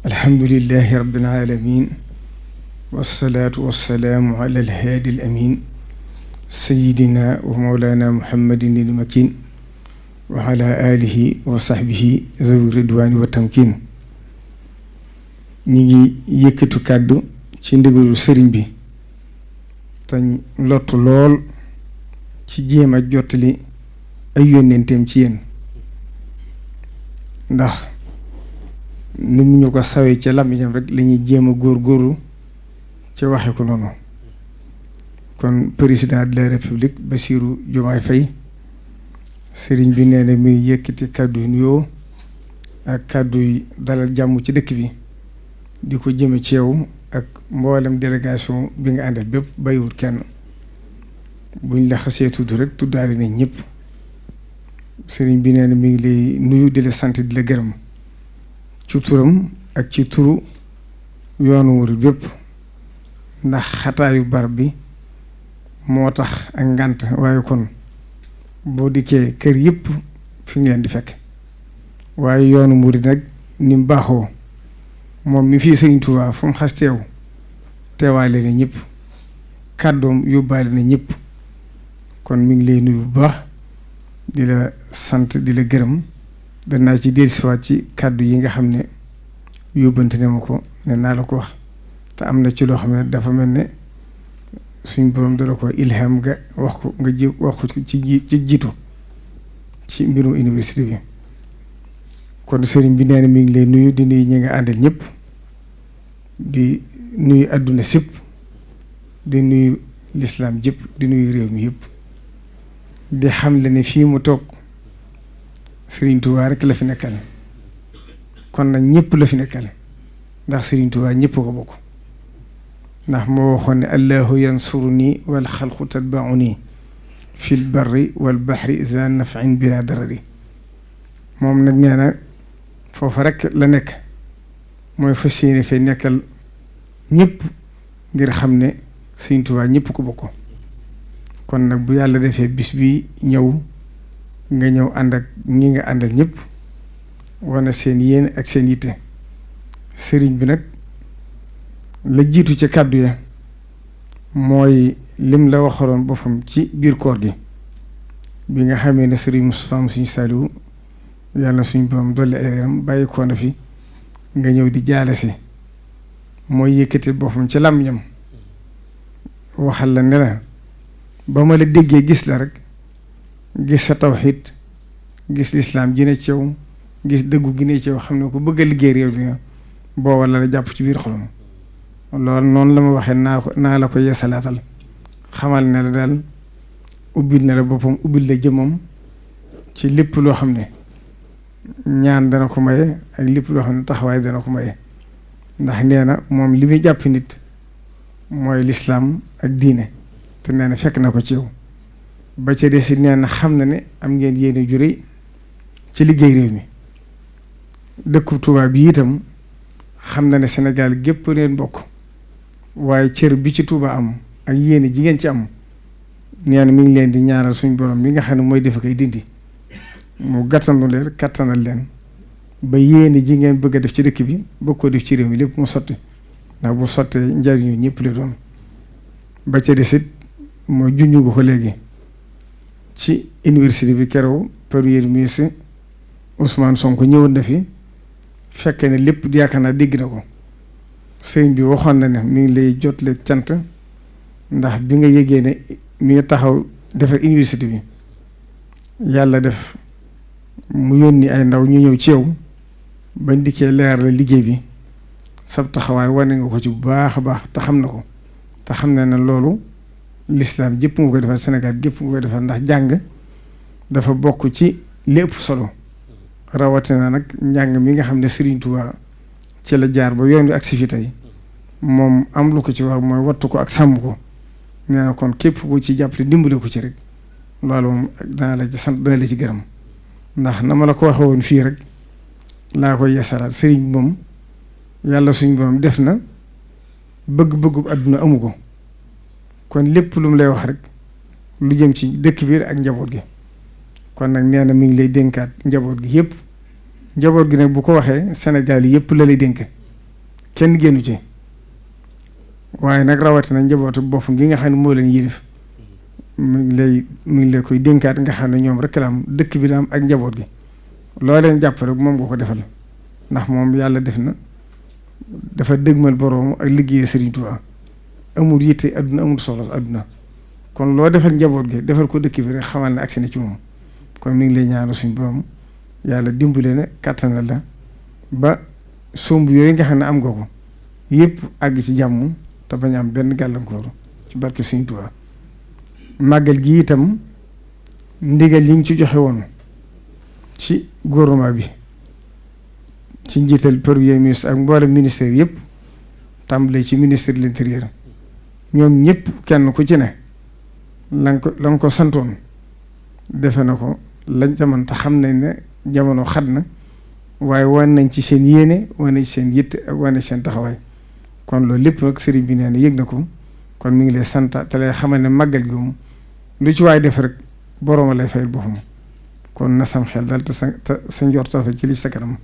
alhamdulillahi rabbil alamin wassalaatu wassalaamu ala alhaadi alamin sayidina wa mawlana muhammadin ilmakin wa ala alihi wa sahbihi zawi ridwani wa tamkin. ñi ngi yëkkatu kàddu ci ndigalu sëriñ bi tañ lottu lool ci jéem a jottali ay yónnenteem ci yéen ndax ni mu ñu ko sawee ca làmmiñam rek la ñuy jéem a góorgóorlu ci waxe ko noonu. kon président de la république Bassirou Diomaye Faye sëriñ bi nee na muy yëkkati kàddu yu nuyoo ak kàddu yi dalal jàmm ci dëkk bi di ko jëme ci yow ak mboolem délégation bi nga àndal bépp bàyyiwut kenn. buñ la xasee tudd rek tuddaale nañ ñëpp. sëriñ bi nee na mi ngi lay nuyu di la sant di la gërëm ci turam ak ci turu yoonu murid bépp ndax xataayu barab bi moo tax ak ngànt waaye kon boo dikkee kër yëpp fi ngeen di fekk waaye yoonu murid nag ni mu baaxoo moom mi fii sëriñ Tuubaa fu mu xas teew teewaale na ñëpp kàddoom yóbbaale na ñëpp kon mi ngi lay nuyu bu baax di la sant di la gërëm danaa ci dellusiwaat ci kàddu yi nga xam ne yóbbante ne ma ko ne naa la ko wax te am na ci loo xam ne dafa mel ne suñ borom dala ko ilham nga wax ko nga ji wax ko ci jiitu ci mbirum université bi. kon sëriñ bi nee na mi ngi lay nuyu di nuyu ñi nga àndal ñëpp di nuyu àdduna sépp di nuyu lislaam jëpp di nuyu réew mi yëpp di xam le ne fii mu toog Sëriñ Tuubaa rek la fi nekkal kon nag ñëpp la fi nekkal ndax Sëriñ Tuubaa ñëpp ko bokk ndax moo waxoon ne allahu yansuruni wal xalqu tatbauni fil barri wal baxri za nafin bila darari. moom nag nee na foofa rek la nekk mooy fas yéene fee nekkal ñëpp ngir xam ne Sëriñ Tuubaa ñëpp ko bokk. kon nag bu yàlla defee bis bi ñëw nga ñëw ànd ak ñi nga àndal ñëpp wane seen yéene ak seen yitte. sëriñ bi nag la jiitu ca kàddu ya mooy lim la waxaloon boppam ci biir koor gi bi nga xamee ne sëriñ Moustapha suñu Saliou yàlla suñ borom dolli ay reeram bàyyi ko na fi nga ñëw di jaale si mooy yëkkati boppam ci làmmiñam waxal la ne la ba ma la déggee gis la rek gis sa tawxiid gis lislaam ji ne ci yow gis dëggu gi ne ci yow xam ne ko bëgg a liggéey réew bi booba la jàpp ci biir xolam loolu noonu la ma waxee naa la ko yeesalaatal xamal ne la daal ubbil na la boppam ubbil la jëmmam ci lépp loo xam ne ñaan dana ko maye ak lépp loo xam ne taxawaay dana ko maye ndax nee na moom li muy jàpp nit mooy lislaam ak diine te nee na fekk na ko ci yow ba ca des nee na xam na ne am ngeen yéene ju rëy ci liggéey réew mi. dëkku Tuubaa bi itam xam na ne Sénégal gépp neen bokk waaye cër bi ci Tuubaa am ak yéene ji ngeen ci am nee na mi ngi leen di ñaanal suñ borom mi nga xam ne mooy def koy dindi mu gàttandu leen kattanal leen ba yéene ji ngeen bëgg a def ci dëkk bi bëgg koo def ci réew mi lépp mu sotti ndax bu sottee njariñu ñëpp la doon. ba ca desit mooy junju nga ko léegi ci université bi keroog premier ministre Ousmane Sonko ñëwoon na fi fekk ne lépp yaakaar naa dégg na ko sëñ bi waxoon na ne mi ngi lay jotle cant ndax bi nga yëgee ne mi ngi taxaw defar université bi yàlla def mu yónni ay ndaw ñu ñëw ci yow bañ dikkee leer la liggéey bi sab taxawaay wane nga ko ci bu baax a baax te xam na ko te xam na ne loolu lislaam jëpp nga koy defal Sénégal gépp nga koy defal ndax jàng dafa bokk ci lépp solo rawatina nag njàng mi nga xam ne Sëriñ Tuubaa ci la jaar ba yoon wi ak si fi tey moom am lu ko ci war mooy wattu ko ak sàmm ko nee na kon képp ku ci jàppale dimbale ko ci rek loolu moom dana la ci sant dana la ci gërëm ndax na ma la ko waxee woon fii rek laa koy yesalaat sëriñ bi moom yàlla suñ borom def na bëgg-bëggu àdduna amu ko kon lépp lu mu lay wax rek lu jëm ci dëkk biir ak njaboot gi kon nag nee na mi ngi lay dénkaat njaboot gi yëpp njaboot gi nag bu ko waxee Sénégal yëpp la lay dénk kenn génnu ci waaye nag rawatina njabootu boppam gi nga xam ne moo leen yilif mi ngi lay koy dénkaat nga xam ne ñoom rek la am dëkk bi la am ak njaboot gi loo leen jàpp rek moom nga ko defal ndax moom yàlla def na dafa dëgmal boroom ak liggéey Serigne Touba amul yitte adduna amul soxla adduna kon loo defal njaboot gi defal ko dëkk bi rek xamal ne agsi na ci moom kon mi ngi lay ñaanal suñu borom yàlla dimbale ne kàttanal la ba somb yooyu nga xam ne am nga ko yëpp àgg ci jàmm te bañ am benn gàllankoor ci barke Serigne Touba màggal gi itam ndigal yi ñu ci joxe woon ci gouvernement bi ci njiital premier ministre ak mboolem ministère yëpp tàmbale ci ministre de l'intérieur ñoom ñëpp kenn ku ci ne la nga ko santoon defe na ko lañ jamono te xam nañ ne jamono xat na waaye wane nañ ci seen yéene wane ci seen yitte ak wane seen taxawaay kon loolu lépp nag sëriñ bi nee na yëg na ko kon mi ngi lay sant te lay xamal ne màggal gi moom lu ci waay def rek borooma lay fayal boppam kon na sam xel daal te sa njort rafet ci li sa kanam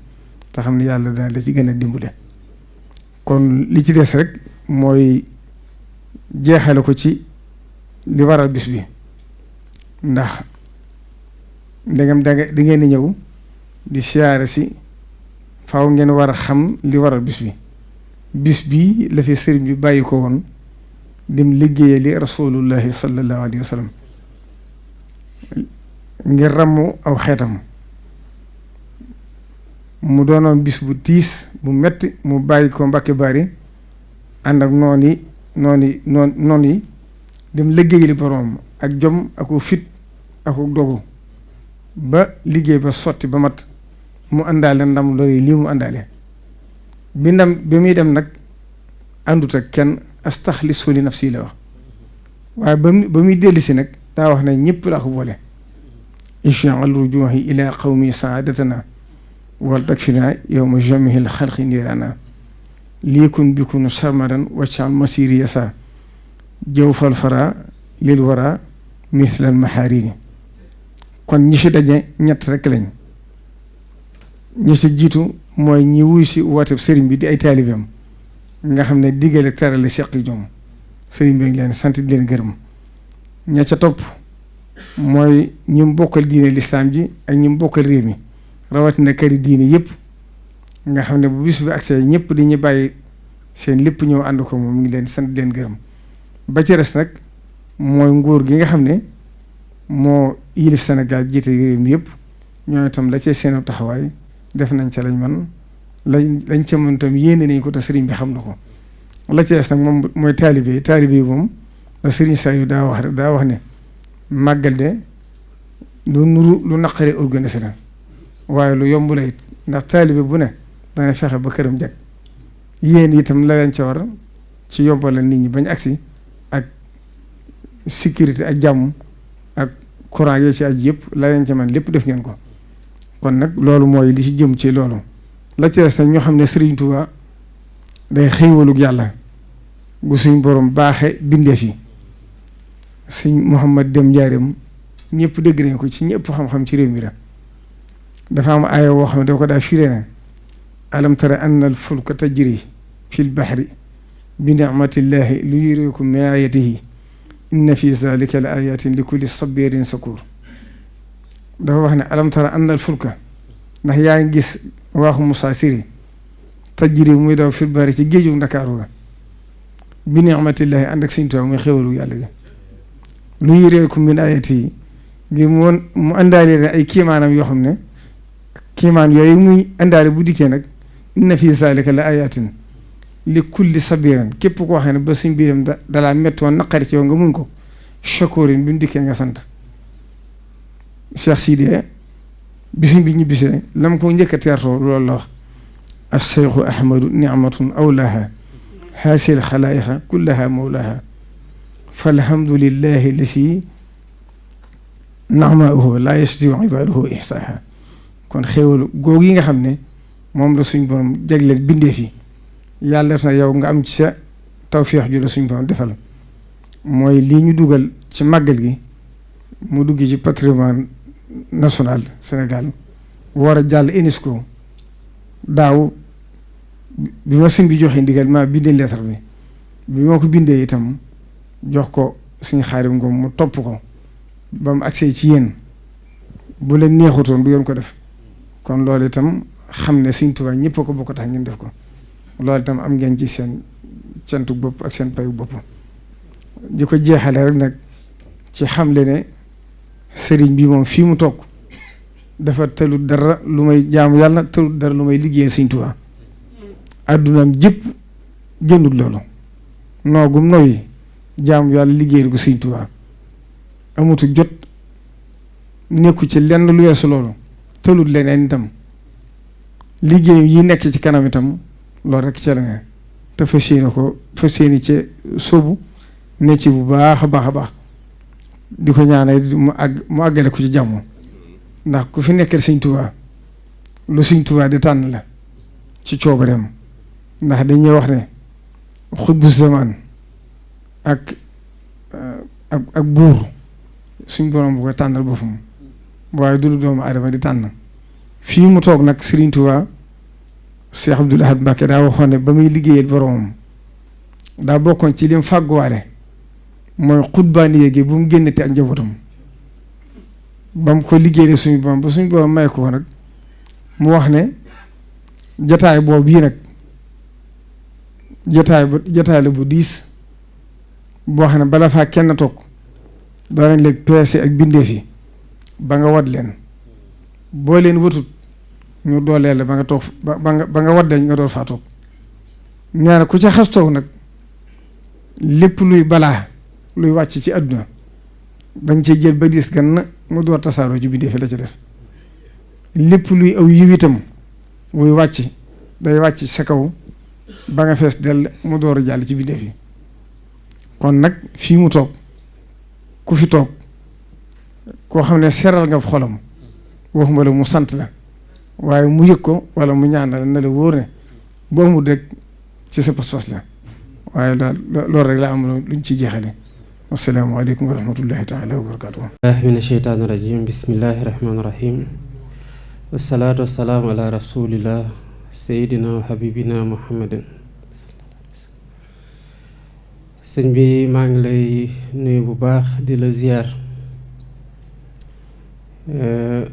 te xam ne yàlla dana la ci gën a dimbale kon li ci des rek mooy jeexale ko ci li waral bis bi ndax ndegam da ngeen di ñëw di siyaare si faaw ngeen war a xam li waral bis bi la fi sëriñ bi bàyyi ko woon dem liggéeyee li rasulullahi sallallahu alayhi wa sallam ngir ràmmu aw xeetam mu doonoon bis bu tiis bu metti mu bàyyi ko Mbàkke Bari ànd ak noon yi dem liggéey li boroom ak jom aku fit aku dogu ba liggéey ba sotti ba mat mu àndaale ndam loolu lii mu àndaale bi muy dem nag àndut ak kenn astaxlisu li nafsi la wax waaye ba muy dellusi nag daa wax ne ñëpp laa ko boole ij'al rujuhi ila qawmi saadatana wal takfina yawma jamihil xalqi niirana liikun bikun sarmadan waccal masiri yasa jawfal fara lil wara mislal maharini kon ñi fi daje ñett rek lañ ñi si jiitu mooy ñi wuy si woote sëriñ bi di ay taalibeem nga xam ne diggale terale seq ñoom sëriñ bi ngi leen sant di leen gërëm ña ca topp mooy ñi mu bokkal diine lislaam ji ak ñi mu bokkal réew mi rawatina këri diine yëpp nga xam ne bu bis bi accès ñëpp dañuy bàyyi seen lépp ñëw ànd ko moom mu ngi leen sant di leen gërëm ba ci res nag mooy nguur gi nga xam ne moo yilif Sénégal jiite réew mi yëpp ñoo itam la cee seen taxawaay def nañ ca lañ man lañ ca mën itam yéene nañ ko te sëriñ bi xam na ko la ci des nag moom mooy taalibe moom la sëriñ Saliou daa wax ne màggal de lu nuru lu naqaree organisé la waaye lu yomb la it ndax taalibe bu ne dana fexe ba këram jag yéen itam la leen ca war ci yombal nit ñi bañ agsi ak sécurité ak jàmm ak courant yooyu ci aj yëpp la leen ca man lépp def ngeen ko kon nag loolu mooy li ci jëm ci loolu la ci des nag ñoo xam ne Sëriñ Tuubaa day xéewalug yàlla gu suñ borom baaxe bindeef yi sëñ Muhammad dem njaareem ñëpp dégg nañ ko ci ñëpp xam-xam ci réew mi la dafa am aaya woo xam ne doo ko daa firee ne alam tara anna al fulka tajri fi l bahri bi nicmatillahi li yuriikum min ayatihi inna fi zalika la ayatin li kulli sabirin sakur dafa wax ne alam tara anna al fulka ndax yaa ngi gis waaxu Musaa Siri tajri muy daw fi l bahri ci géeju Ndakaaru ga bi nicmatillahi ànd ak Sëñ Tuubaa muy xéwalu yàlla gi lu yuriikum min ayatihi ngir mu àndaale ne ay kiimaanam yoo xam ne kiimaan yooyu muy àndaale bu dikkee nag inna fi zalika la ayatin li kulli sabirin képp koo xam ne ba suñ biiram dalaa mettoon naqari ci yow nga mun ko shakurin bi mu dikkee nga sant Cheikh Sidiye bisuñ bi ñibbisee lam ko njëkk a teertoo loolu la wax ash-shaykhu ahmadu nicmatun awlaha haasil xalaayiqa kullaha mawlaha falhamdulillahi lasi naxmaahu laa yastatii'u ibaaduhu ihsaaha kon xéewalu googu yi nga xam ne moom la suñ borom jagleel bindeef yi yàlla def na yow nga am ci sa tawféex ju la suñ borom defal mooy lii ñu dugal ci màggal gi mu dugg ci patrimoine national Sénégal war a jàll UNESCO daaw bi ma sëñ bi joxe ndigal ma bindee lettre bi ma ko bindee itam jox ko suñu Xaadim Ngom mu topp ko ba mu agsee ci yéen bu leen neexutoon du ngeen ko def kon loolu itam xam ne Sëñ Tuubaa ñëpp a ko bokk tax ngeen def ko loolu itam am ngeen ci seen cantu bopp ak seen payu bopp. di ko jeexale rek nag ci xamle ne sëriñ bi moom fii mu toog dafa tëlut dara lu may jaamu yàlla tëlut dara lu may liggéeyal Sëñ Tuubaa addunaam jëpp génnul loolu noogum noyyi jaamu yàlla liggéeyal ko Sëñ Tuubaa amutu jot nekku ci lenn lu weesu loolu tëlut leneen itam liggéey yi nekk ci kanam itam loolu rek ca la ne te fas yéene ci sóobu ne ci bu baax a baax a baax di ko ñaanal mu àggale ko ci jàmm ndax ku fi nekkal Sëñ Tuubaa lu Sëñ Tuubaa di tànn la ci coobareem ndax dañuy wax ne xutbu zaman ak buur suñ borom bu ko tànnal boppam waaye du doomu aadama di tànn fii mu toog nag Sëriñ Tuubaa Cheikh Abdoul Ahad Mbacké daa waxoon ne ba muy liggéeyal boromam daa bokkoon ci lim fàgguwaale mooy xutbaani yéegi bu mu génnati ak njabootam ba mu ko liggéeyee suñu borom ba suñu borom may ko nag mu wax ne jataay boobu yi nag jataay la bu diis boo xam ne bala faa kenn toog danañ leen peese ak bindeef yi ba nga wad leen boo leen wëtut ñu dooleel la ba nga toog ba nga waddee nga door faa toog nee na ku ca xas toog nag lépp luy balaa luy wàcc ci àdduna dañ cee jël ba diis gan mu door tasaaroo ci bindeef yi la ci des lépp luy aw yiw itam wuy wàcc day wàcc sa kaw ba nga fees dell mu door a jàll ci bindeef yi kon nag fii mu toog ku fi toog koo xam ne seral nga xolam waxuma la mu sant la waaye mu yëg ko wala mu ñaanal na la wóor ne boo amul rek ci sa pas-pas la waaye loolu rek la am luñ ci jeexale asalaamaaleykum wa rahmatullahi taala wa barakatuh min asheytaani rajim bismillahi rahmaani rahim wasalaatu wasalaamu ala rasulillah sayidina wa habibina muhammadin sëñ bi maa ngi lay nuyu bu baax di la ziyaar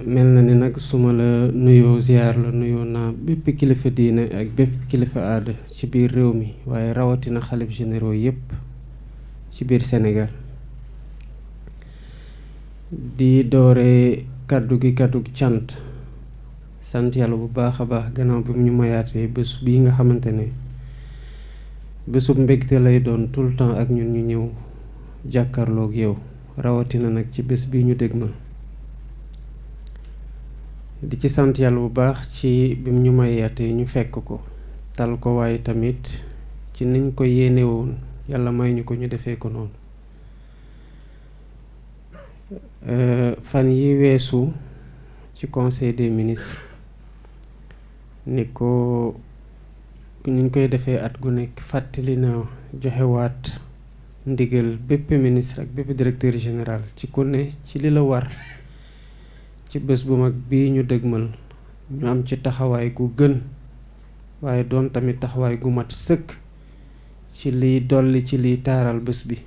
mel na ni nag su ma la nuyoo ziyaar la nuyoo naa bépp kilifa diine ak bépp kilifa aada ci biir réew mi waaye rawatina xalif généraux yépp ci biir Sénégal di doore kàddu gi cant sant yàlla bu baax a baax gannaaw bi mu ñu mayaatee bés bii nga xamante ne bésub mbégte lay doon tout le temps ak ñun ñu ñëw jàkkaarloog yow rawatina nag ci bés bii ñu dégmal di ci sant yàlla bu baax ci bi mu ñu mayaatee ñu fekk ko tal ko waaye tamit ci niñ ko yéene woon yàlla may ñu ko ñu defee ko noonu fan yi weesu ci conseil des ministres ni ko niñ koy defee at gu nekk fàttali na joxewaat ndigal bépp ministre ak bépp directeur général ci ku ne ci li la war ci bés bu mag bii ñu dëgmal ñu am ci taxawaay gu gën waaye doon tamit taxawaay gu mat sëkk ci liy dolli ci liy taaral bés bi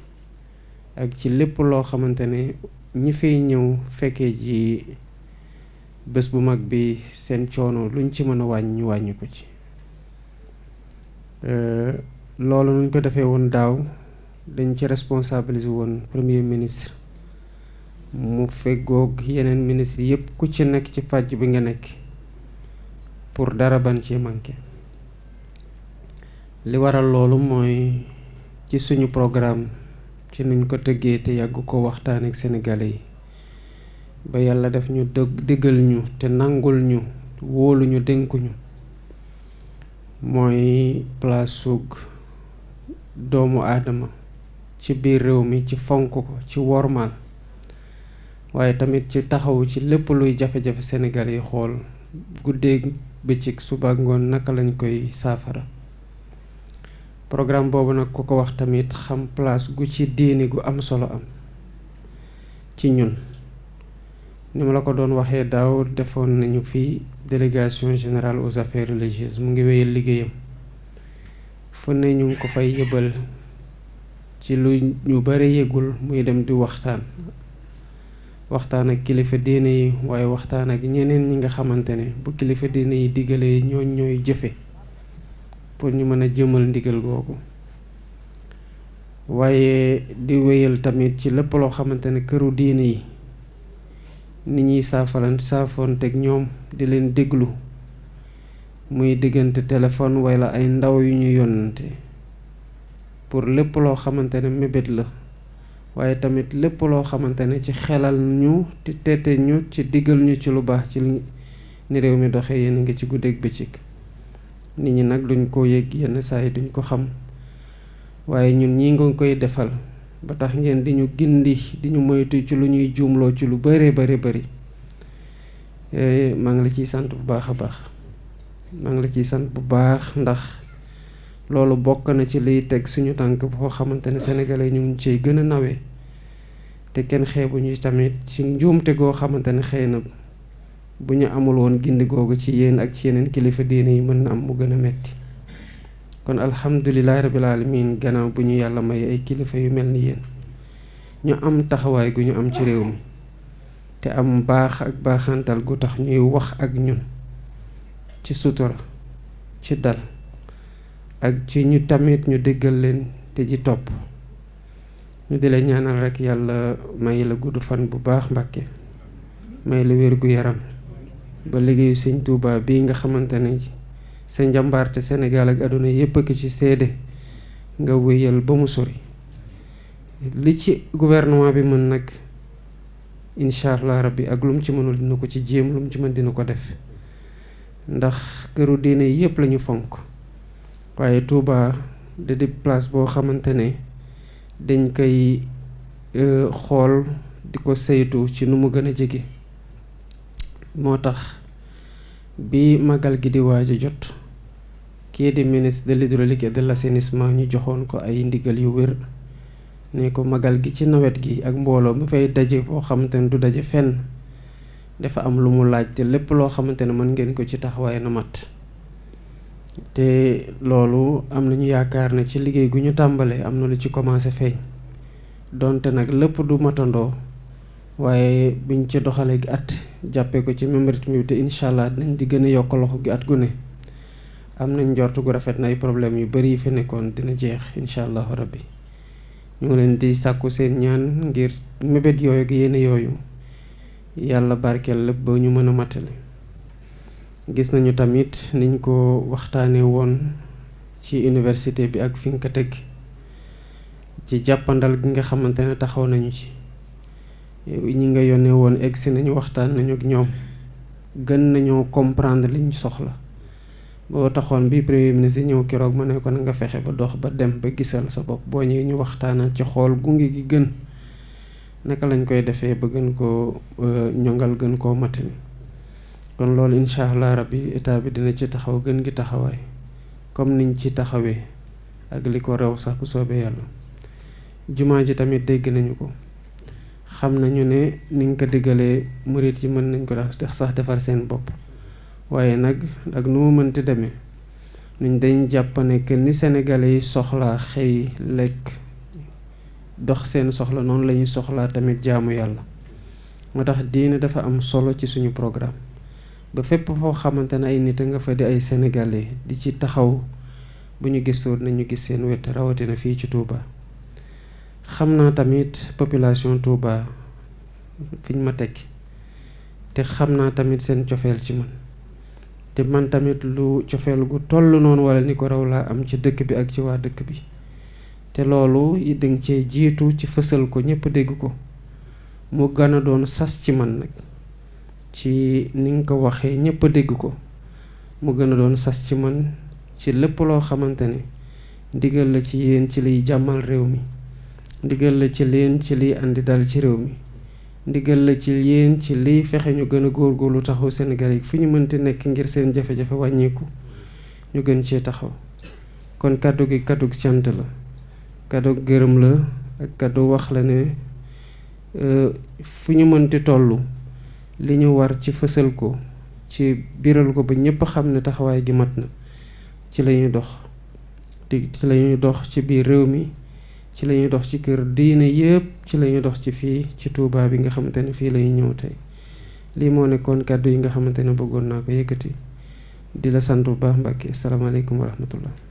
ak ci lépp loo xamante ne ñi fiy ñëw fekkee ji bés bu mag bi seen coono luñ ci mën a wàññi ñu wàññi ko ci loolu nuñ ko defee woon daaw dañ ci responsabiliser woon premier ministre mu feggoog yeneen ministre yépp ku ci nekk ci pàcc bi nga nekk pour dara ban ci manqué li waral loolu mooy ci suñu programme ci niñ ko tëggee te yàgg ko waxtaan ak sénégalais yi ba yàlla def ñu déggal ñu te nangul ñu wóolu ñu dénkuñu mooy place sug doomu aadama ci biir réew mi ci fonk ko ci wormaal waaye tamit ci taxawu ci lépp luy jafe-jafe sénégalais yi xool guddeeg bëccëg suba ngoon naka lañ koy saafara programme boobu nag ku ko wax tamit xam place gu ci diini gu am solo am ci ñun ni ma la ko doon waxee daaw defoon nañu fi délégation générale aux affaires religieuses mu ngi wéyal liggéeyam fu ne ñu ngi ko fay yëbal ci lu ñu bare yëgul muy dem di waxtaan ak kilifa diine yi waaye waxtaan ak ñeneen ñi nga xamante ne bu kilifa diine yi digalee ñooy jëfe pour ñu mën a jëmal ndigal googu waaye di wéyal tamit ci lépp loo xamante ne këru diine yi ni ñuy saafoonteeg ñoom di leen déglu muy diggante téléphone wala ay ndaw yu ñu yónnante pour lépp loo xamante ne mébét la waaye tamit lépp loo xamante ne ci xelal ñu te teete ñu ci diggal ñu ci lu baax ci ni réew mi doxee yéen a ngi ci guddeeg bëccëg nit ñi nag duñ ko yëg yenn saa yi duñ ko xam waaye ñun ñi nga koy defal ba tax ngeen di ñu gindi di ñu moytu ci lu ñuy juumloo ci lu bëree bëri maa ngi la ciy sant bu baax a baax maa ngi la ciy sant bu baax ndax loolu bokk na ci liy teg suñu tànk boo xamante ne sénégalais ñu ngi ciy gën a nawee te kenn xeebuñu tamit ci njuumte goo xamante ne xëy na bu ñu amul woon gindi googu ci yéen ak ci yeneen kilifa diine yi mën na am mu gën a metti kon alhamdulilahi rabbil alamin gannaaw bu ñu yàlla may ay kilifa yu mel ni yéen ñu am taxawaay gu ñu am ci réew mi te am baax ak baaxantal gu tax ñuy wax ak ñun ci sutura ci dal ak ci ñu tamit ñu déggal leen te ji topp ñu di leen ñaanal rekk yàlla may la gudd fan bu baax Mbàkke may la wér gu yaram ba liggéeyu Sëñ Tuubaa bii nga xamante ne sa njàmbaarte Sénégal ak àdduna yépp ak ci seede nga wéyal ba mu sori li ci gouvernement bi mën nag incha allah rabbi ak lu mu ci mënul dina ko ci jéem lu mu ci mën dina ko def ndax këru diine yépp lañu fonk waaye Touba da di place boo xamante ne dañ koy xool di ko saytu ci nu mu gën a jege moo tax bi magal gi di waaj a jot kii di ministre de l'hydraulique et de l'assainissement ñu joxoon ko ay ndigal yu wér ne ko magal gi ci nawet gi ak mbooloo mi fay daje boo xamante ne du daje fenn dafa am lu mu laaj te lépp loo xamante ne mën ngeen ko ci taxawaay na mat te loolu am nañu yaakaar ne ci liggéey gu ñu tàmbalee am na lu ci commencé feeñ donte nag lépp du matandoo waaye buñ ci doxalee gi at jàppee ko ci même rythme bi te incha allah dinañ di gën a yokk loxo gi at gu ne am nañ njort gu rafet na ay problème yu bari yi fi nekkoon dina jeex incha allahu rabbi ñu ngi leen di sàkku seen ñaan ngir mébét yooyu ak yéene yooyu yàlla barkeel lépp ba ñu mën a matale gis nañu tamit niñ ko waxtaanee woon ci université bi ak fi nga ko teg ci jàppandal gi nga xamante ne taxaw nañu ci ñi nga yónnee woon egsi nañu waxtaan nañu ak ñoom gën nañoo comprendre liñ soxla boo taxoon bi premier ministre ñëw keroog ma ne ko na nga fexe ba dox ba dem ba gisal sa bopp boo ñëwee ñu waxtaanal ci xool gunge gi gën naka lañ koy defee ba gën koo ñongal gën koo matali kon loolu incha allah rabbi état bi dina ci taxaw gën gi taxawaay comme niñ ci taxawee ak li ko rew sax bu soobee yàlla jumaa ji tamit dégg nañu ko xam nañu ne ni nga ko diggalee murit yi mën nañ ko def sax defar seen bopp waaye nag ak nu mu mënti demee nuñ dañ jàpp ne que ni sénégalais yi soxlaa xëy lekk dox seen soxla noonu la ñuy soxlaa tamit jaamu yàlla moo tax diine dafa am solo ci suñu programme ba fépp foo xamante ne ay nit a nga fa di ay sénégalais di ci taxaw bu ñu gisoon nañu gis seen wet rawatina fii ci Touba xam naa tamit population Touba fiñ ma teg te xam naa tamit seen cofeel ci man te man tamit lu cofeel gu toll noonu wala ni ko raw laa am ci dëkk bi ak ci waa dëkk bi te loolu danga cee jiitu ci fësal ko ñëpp dégg ko mu gën a doon sas ci man nag ci ni nga ko waxee ñëpp dégg ko mu gën a doon sas ci man ci lépp loo xamante ne ndigal la ci yéen ci liy jàmmal réew mi ndigal la ci leen ci liy andi dal ci réew mi ndigal la ci yéen ci liy fexe ñu gën a góorgóorlu taxaw Sénégal yi fu ñu mënti nekk ngir seen jafe-jafe wàññeeku ñu gën cee taxaw kon kàddu gi kàddu cant la kàddu gërëm la ak kàddu wax la ne fu ñu mënti tollu li ñu war ci fësal ko ci biral ko ba ñëpp xam ne taxawaay gi mat na ci lañuy dox ci la ñuy dox ci biir réew mi, ci la ñuy dox ci kër diine yëpp, ci la ñuy dox ci fii ci Touba bi nga xamante ne fii la ñuy ñëw tey. lii moo nekkoon kàddu yi nga xamante ne bëggoon naa ko yëkkati. di la sant bu baax Mbàkke. asalaamaaleykum wa rahmatullah.